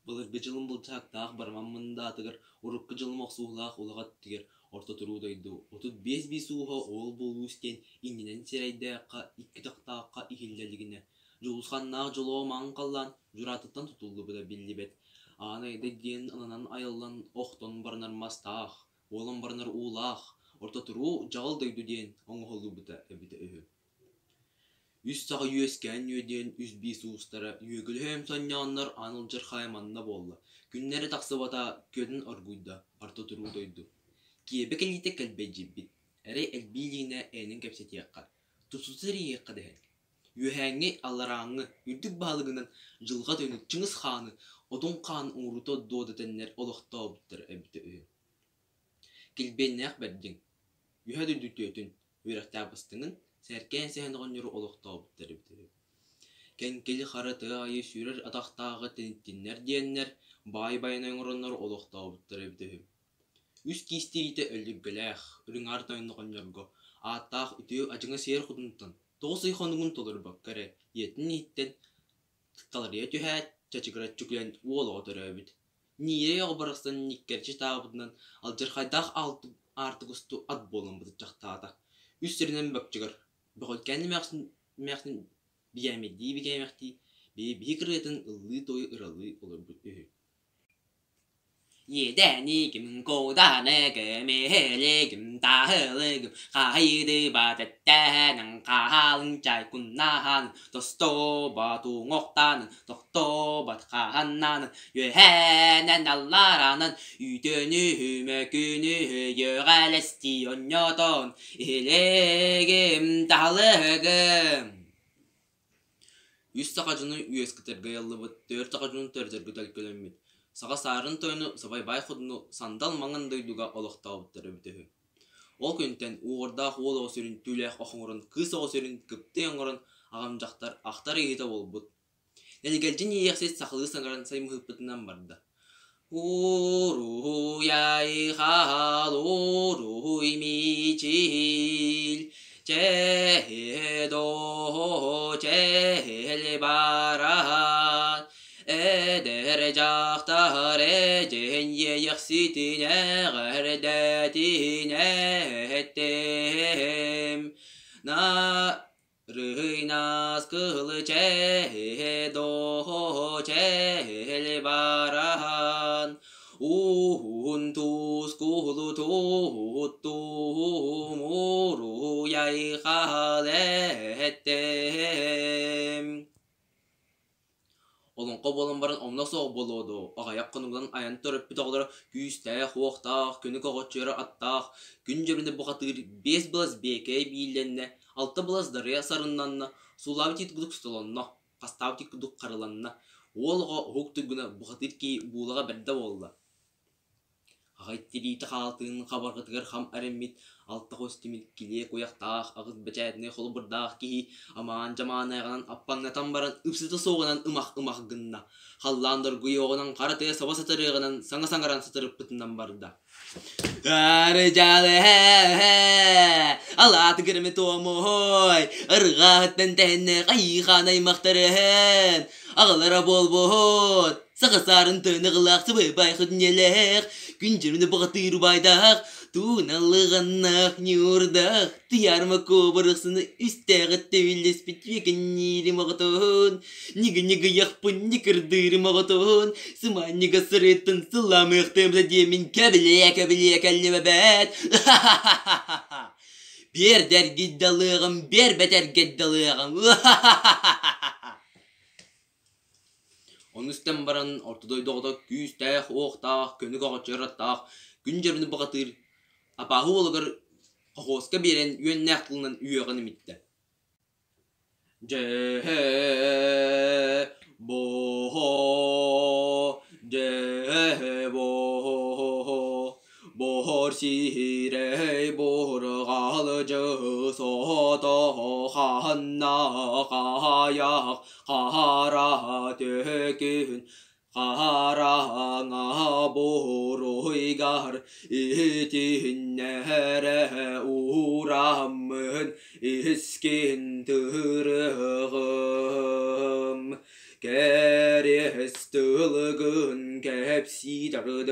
Былыргы дьылым былдьаһыктаах барыман мындаатыгар, урукку дьылым охсуһуулаах улаҕа өттүгэр Орто туруу дойду 35 биис ууһа уол буолуус диэн иннинэн сирэйдээххэ, икки тахтаахха иһиллэ илигинэ, Дьулусханнаах дьолуо маҥан халлаан дьураатыттан тутуллубута биллибэт, Аан Айда диэн ананан айыллан охтон баранар мастаах, уолан баранар уулаах, Орто туруу дьаҕыл дойду диэн оҥоһуллубута эбитэ үһү. Үс саҕа үөскээн үөдүйэн үс биис уустара үөгүлэһэ сонньооннор аан алдьархайа манна буолла, күннэрэ тахсыбата, күөнүн оргуйда, орто туруу дойду. Киэбэ кэлиитэ кэлбэйдьийбит, эрэй элбии илиинэ эйэнэн кэпсэтиэххэ, тупсута тэрийиэххэ дэһэн. Үөһээҥҥи, алларааҥҥы, үрдүк баһылыгынан дьылҕа тойону Чыҥыс Хааны, Одун Хаан оҥоруута дуо дэтэннэр олохтообуттара эбитэ үһү. Килбиэннээх бэрдиҥ, үөһэ дойду үтүөтүн, үөрэхтээх бастыҥын, сээркээн сэһэн оҕонньору олохтообуттар эбитэ үһү. Кэҥкили хара тыа аайы сүүрэр атахтааҕы тиниттиннэр диэннэр, баай байанай оҥороннор олохтообуттар эбитэ үһү. Үс киис тириитэ өлүргэлээх, үрүҥ аар тойон оҕонньорго, ааттаах үтүө адьыҥа сиэр хотунуттан 9 ый хонугун толорбокко эрэ ийэтин иһиттэн таларыйа түһээт, чачыгыраччы күлэн уол оҕо төрөөбүт. Ньиирэй оҕо барахсан ньиккэрчи таабытынан алдьархайдаах аартык усту ат буолан бытыччахтаата. Үс сиринэн бөкчөгөр, бөҕөлкөөн эмээхсин эмээхсин бигээмэйдии-бигээмэхтии, биһи кырыатын ыллыы-туой ыралыы олорбут үһү. Иэдээниигим, кууданыгым, таһылыгым, хаһыйдыбат эттэһэнэн, хаалыҥ чай куннаһан, тостубат уҥуохтанан, тохтобот хаһаннанан, үөһэнэн алларанан, үтөнүһү мөкүнүһү үөҕэлэстии онньотон, иһилигим, таһылыгым. Үс саха дьону үөскэтэргэ ыйыллыбыт, түөрт саха дьону төрөтөргө төлкөлөммүт, саха саарын тойону Сабайбай Хотуну сандал маҥан дойдуга олохтообуттар эбитэ үһү. Ол күнтэн уоҕурдаах уол оҕо сүрүн түүлээх ох оҥорон, кыыс оҕо сүрүн кыптый оҥорон аҕам дьахтар ахтар ыйыыта буолбут. Нэлэгэлдьин иэйэхсит сахалыы саҥаран саймыһыппытынан барда. Уруй-айхал, уруй мичил, чэһи-доо, чэһил бараан, эдэр дьахтар эдьэн иэйэхситин эҕэрдэтин эттим. На Рыһыйнаас кыһыл чэһи-доо чэһил бараан, уһун туус куһулу туттуум уруй-айхал эттим. Олоҥхо буолан баран онно суох буолуо дуо, аҕыйах хонугунан айан төрөппүт оҕолоро күүстээх-уохтаах, күнү көҕөччүөрэ аттаах, күн дьөрүнэ бухатыыр биэс былас биэкэй бииллэннэ, алта былас дарыйа сарыннанна, суулаабыт тиит курдук сотолонно, хастаабыт тиит курдук харыланна, уол оҕо уһук туйгуна бухатыыр киһи буулаҕа бэрдэ буолла. Аҕай тириитэ хаалтыын хабарҕатыгар хам эрэммит, алта хос тимир килиэ куйахтаах, аҕыс бэчээтинэй холобурдаах киһи амаан дьамаанайҕанан аппаҥнатан баран ыпсыта суоҕунан ымах-ымах гынна, халлаан доргуйуоҕунан хара тыа саба сатарыаҕынан саҥа саҥаран сатарыппытынан барда. Арыдьаалы алаатыгар эмэ туомуһуй, ырҕаһыттан тэһиннэ хайыыхаан аймахтарыһын, аҕалара буолбуһут, Саха саарын тыыныгылаах сыбайбайхыт ньэлээх, күн дьүрүнэ баҕатыыр убайдаах, тууналыганнаах ньуурдаах, тыйаарма куобарахсыны үстээҕит төбүллэспит үөкэнниирим оҕотун, ньыгы-ньыгыйахпын ньыкырдыырым оҕотун, сымаанньыга сырыттын сылаамыахтыам да диэмин кэбилиэ-кэбилиэ кэллим эбээт. Биэрдэргит далыаҕым, биэрбэтэргит далыаҕым. Ону истэн баран орто дойду оҕото күүстээх-уохтаах, көнө көҕөччөр аттаах, күн дьөрүнү бухатыыр абааһы уолугар хохуоска биэрэн үөннээх тылынан үөҕэн имиттэ: «Дьэ, боо, дьэ, боо, Буор сиирэй буурҕалдьы сото ханна хаайах хара түкүн хараҥа буруйгар итиннэрэ уураммын искин тырыгым. Кэриэс тылгын кэпсии тардый.